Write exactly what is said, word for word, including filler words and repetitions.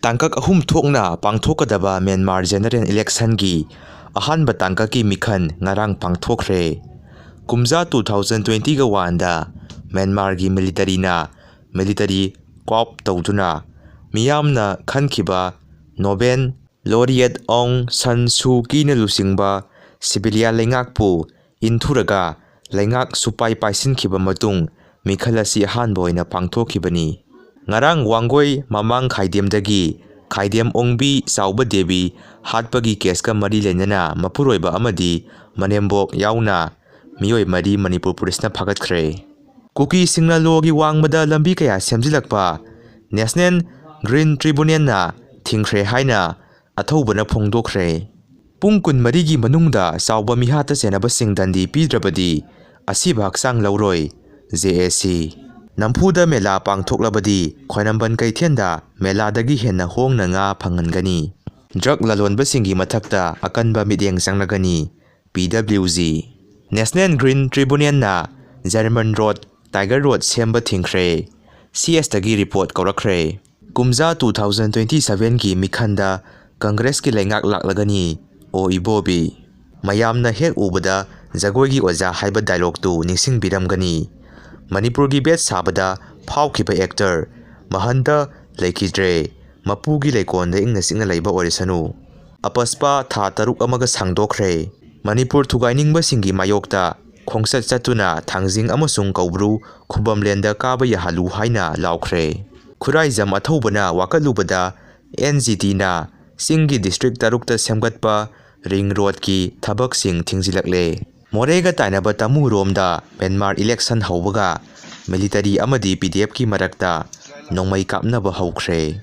ꯇꯥꯡꯀꯛ ꯑꯍꯨꯝ ꯊꯣꯛꯅ ꯄꯥꯡꯊꯣꯛꯀꯗꯕ ꯃ꯭ꯌꯥꯟꯃꯥꯔ ꯖꯦꯅꯔꯦꯜ ꯏꯂꯦꯛꯁꯟꯒꯤ ꯑꯍꯥꯟꯕ ꯇꯥꯡꯀꯛꯀꯤ ꯃꯤꯈꯜ ꯉꯔꯥꯡ ꯄꯥꯡꯊꯣꯛꯈ꯭ꯔꯦ꯫ ꯀꯨꯝꯖꯥ ꯇꯨ ꯊꯥꯎꯖꯟ ꯇ꯭ꯋꯦꯟꯇꯤꯒ ꯋꯥꯟꯗ ꯃ꯭ꯌꯥꯟꯃꯥꯔꯒꯤ ꯃꯤꯂꯤꯇꯔꯤꯅ ꯃꯤꯂꯤꯇꯔꯤ ꯀꯣꯞ ꯇꯧꯗꯨꯅ ꯃꯤꯌꯥꯝꯅ ꯈꯟꯈꯤꯕ ꯅꯣꯕꯦꯜ ꯂꯣꯔꯤꯌꯦꯠ ꯑꯣꯡ ꯁꯟ ꯁꯨ ꯀꯤꯅ ꯂꯨꯆꯤꯡꯕ ꯁꯤꯚꯤꯂꯤꯌꯥ ꯂꯩꯉꯥꯛꯄꯨ ꯏꯟꯊꯨꯔꯒ ꯂꯩꯉꯥꯛ ꯁꯨꯄꯥꯏ ꯄꯥꯏꯁꯤꯟꯈꯤꯕ ꯃꯇꯨꯡ ꯃꯤꯈꯜ ꯑꯁꯤ ꯑꯍꯥꯟꯕ ꯑꯣꯏꯅ ꯄꯥꯡꯊꯣꯛꯈꯤꯕꯅꯤ꯫ ꯉꯔꯥꯡ ꯋꯥꯡꯒꯣꯏ ꯃꯃꯥꯡ ꯈꯥꯏꯗꯦꯝꯗꯒꯤ ꯈꯥꯏꯗꯦꯝ ꯑꯣꯡꯕꯤ ꯆꯥꯎꯕ ꯗꯦꯕꯤ ꯍꯥꯠꯄꯒꯤ ꯀꯦꯁꯀ ꯃꯔꯤ ꯂꯩꯅꯅ ꯃꯄꯨꯔꯣꯏꯕ ꯑꯃꯗꯤ ꯃꯅꯦꯝꯕꯣꯛ ꯌꯥꯎꯅ ꯃꯤꯑꯣꯏ ꯃꯔꯤ ꯃꯅꯤꯄꯨꯔ ꯄꯨꯂꯤꯁꯅ ꯐꯥꯒꯠꯈ꯭ꯔꯦ꯫ ꯀꯨꯀꯤꯁꯤꯡꯅ ꯂꯣꯒꯤ ꯋꯥꯡꯃꯗ ꯂꯝꯕꯤ ꯀꯌꯥ ꯁꯦꯝꯖꯤꯜꯂꯛꯄ ꯅꯦꯁꯅꯦꯜ ꯒ꯭ꯔꯤꯟ ꯇ꯭ꯔꯤꯕꯨꯅꯦꯜꯅ ꯊꯤꯡꯈ꯭ꯔꯦ ꯍꯥꯏꯅ ꯑꯊꯧꯕꯅ ꯐꯣꯡꯗꯣꯛꯈ꯭ꯔꯦ꯫ ꯄꯨꯡ ꯀꯨꯟꯃꯔꯤꯒꯤ ꯃꯅꯨꯡꯗ ꯆꯥꯎꯕ ꯃꯤꯍꯥꯠꯇ ꯆꯦꯟꯅꯕꯁꯤꯡ ꯗꯟꯗꯤ ꯄꯤꯗ꯭ꯔꯕꯗꯤ ꯑꯁꯤꯕ ꯍꯛꯆꯥꯡ ꯂꯧꯔꯣꯏ, ꯖꯦ ꯑꯦ ꯁꯤ꯫ ꯅꯝꯐꯨꯗ ꯃꯦꯂꯥ ꯄꯥꯡꯊꯣꯛꯂꯕꯗꯤ ꯈ꯭ꯋꯥꯏꯔꯝꯕꯟ ꯀꯩꯊꯦꯜꯗ ꯃꯦꯂꯥꯗꯒꯤ ꯍꯦꯟꯅ ꯍꯣꯡꯅ ꯉꯥ ꯐꯪꯍꯟꯒꯅꯤ꯫ ꯗ꯭ꯔꯒ ꯂꯂꯣꯟꯕꯁꯤꯡꯒꯤ ꯃꯊꯛꯇ ꯑꯀꯟꯕ ꯃꯤꯠꯌꯦꯡ ꯆꯪꯂꯒꯅꯤ, P W G. National green ꯇ꯭ꯔꯤꯕꯨꯅꯦꯜꯅ ꯖꯔꯃꯟ ꯔꯣꯗ, ꯇꯥꯏꯒꯔ ꯔꯣꯗ ꯁꯦꯝꯕ ꯊꯤꯡꯈ꯭ꯔꯦ꯫ ꯁꯤ ꯑꯦꯁꯇꯒꯤ ꯔꯤꯄꯣꯔꯠ ꯀꯧꯔꯛꯈ꯭ꯔꯦ꯫ ꯀꯨꯝꯖꯥ ꯇꯨ ꯊꯥꯎꯖꯟ ꯇ꯭ꯋꯦꯟꯇꯤ ꯁꯚꯦꯟꯒꯤ ꯃꯤꯈꯜꯗ ꯀꯪꯒ꯭ꯔꯦꯁꯀꯤ ꯂꯩꯉꯥꯛ ꯂꯥꯛꯂꯒꯅꯤ, ꯑꯣ ꯏꯕꯣꯕꯤ꯫ ꯃꯌꯥꯝꯅ ꯍꯦꯛ ꯎꯕꯗ ꯖꯒꯣꯏꯒꯤ ꯑꯣꯖꯥ ꯍꯥꯏꯕ ꯗꯥꯏꯂꯣꯛꯇꯨ ꯅꯤꯡꯁꯤꯡꯕꯤꯔꯝꯒꯅꯤ꯫ ꯃꯅꯤꯄꯨꯔꯒꯤ ꯕꯦꯠ ꯁꯥꯕꯗ ꯐꯥꯎꯈꯤꯕ ꯑꯦꯛꯇꯔ ꯃꯍꯟꯇ ꯂꯩꯈꯤꯗ꯭ꯔꯦ꯫ ꯃꯄꯨꯒꯤ ꯂꯩꯀꯣꯜꯗ ꯏꯪꯅ ꯆꯤꯛꯅ ꯂꯩꯕ ꯑꯣꯏꯔꯁꯅꯨ꯫ ꯑꯄꯁꯄꯥ ꯊꯥ ꯇꯔꯨꯛ ꯑꯃꯒ ꯁꯥꯡꯗꯣꯛꯈ꯭ꯔꯦ꯫ ꯃꯅꯤꯄꯨꯔ ꯊꯨꯒꯥꯏꯅꯤꯡꯕꯁꯤꯡꯒꯤ ꯃꯥꯌꯣꯛꯇ ꯈꯣꯡꯆꯠ ꯆꯠꯇꯨꯅ ꯊꯥꯡꯖꯤꯡ ꯑꯃꯁꯨꯡ ꯀꯧꯕ꯭ꯔꯨ ꯈꯨꯕꯝꯂꯦꯟꯗ ꯀꯥꯕ ꯌꯥꯍꯜꯂꯨ ꯍꯥꯏꯅ ꯂꯥꯎꯈ꯭ꯔꯦ꯫ ꯈꯨꯔꯥꯏꯖꯝ ꯑꯊꯧꯕꯅ ꯋꯥꯀꯠꯂꯨꯕꯗ ꯑꯦꯟ ꯖꯤ ꯇꯤꯅ ꯆꯤꯡꯒꯤ ꯗꯤꯁꯇ꯭ꯔꯤꯛ ꯇꯔꯨꯛꯇ ꯁꯦꯝꯒꯠꯄ ꯔꯤꯡ ꯔꯣꯗꯀꯤ ꯊꯕꯛꯁꯤꯡ ꯊꯤꯡꯖꯤꯜꯂꯛꯂꯦ꯫ ꯃꯣꯔꯦꯒ ꯇꯥꯏꯅꯕ ꯇꯃꯨꯔꯣꯝꯗ ꯃ꯭ꯌꯥꯟꯃꯥꯔ ꯏꯂꯦꯛꯁꯟ ꯍꯧꯕꯒ ꯃꯤꯂꯤꯇꯔꯤ ꯑꯃꯗꯤ ꯄꯤ ꯗꯤ ꯑꯦꯐꯀꯤ ꯃꯔꯛꯇ ꯅꯣꯡꯃꯩ ꯀꯥꯞꯅꯕ ꯍꯧꯈ꯭ꯔꯦ꯫